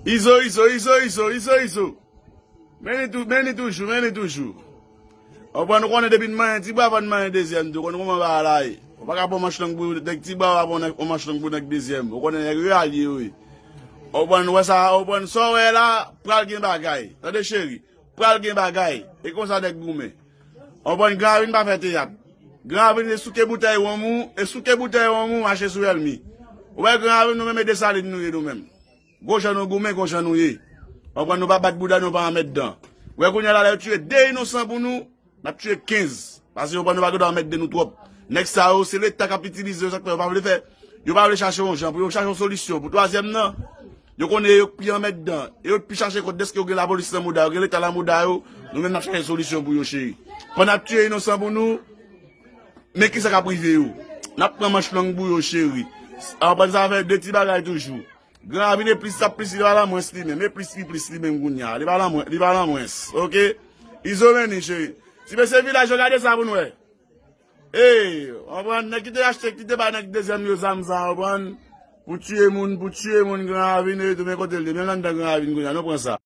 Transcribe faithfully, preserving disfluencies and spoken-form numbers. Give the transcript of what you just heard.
Izo, Izo, Izo, Izo, Izo, Izo. Men li tou, men li toujou, men li toujou. Ou konprann, ou konnen depi n manyen ti bwa, fò n manyen dezyèm tou. Ou konn kòman bagay la ye. Ou pa ka pran manch long pou nèg ti bwa, ou pa pran yon manch long pou nèg dezyèm. Ou konnen nèg yo alye yo ye. Ou konprann, ou wè sa, ou konprann sa w wè la, pral gen bagay. Tande cheri, pral gen bagay. E konsa nèg goumen. Ou konprann, Gran Ravin pa fè teyat. Gran Ravin se souke boutèy wonm ou, e souke boutèy wonm ou mache sou èlmi. Ou wè Gran Ravin nou menm e Desalin nou ye nou menm. Gwo jan nou goumen, gwo jan nou ye. Ou konprann, nou pa bat bouda, nou pa anmètdan. Ou wè kounye a la, lè yo tiye de inosan pou nou, n ap tiye kenz. Paske yo konprann nou pa gen dwa anmètde nou twòp. Nèg sa yo, se Leta k ap itilize yo, sa k fè yo pa vle fè. Yo pa vle chache yon jan pou yo chache yon solisyon pou twazyèm nan. Yo konnen yo k pi anmètdan. E yo k pi chache kont dèske yo gen lapolis nan mouda yo, gen Leta nan mouda yo. Nou menm n ap chache solisyon pou yo, cheri. Pandan n ap tiye inosan pou nou, men kisa k ap rive yo. N ap pran manch long pou yo, cheri. Ou konprann, sa fè de ti bagay toujou. Gran Ravin e plis, sa plis, li pa lan mwens li menm. E plis, li plis li menm kounye a. Li pa lan mwens, li pa lan mwens. Oke? Izo vini, cheri. Ti mesye vilaj yo, gade sa pou n wè. Ey, ou konprann, nèg ki te achte, ki te bay nèg dezyèm yo zam sa, ou konprann? Pou tiye moun, pou tiye moun, Gran Ravin, e tounen kote l ye. Menm anndan Gran Ravin kounye a, nou pran sa.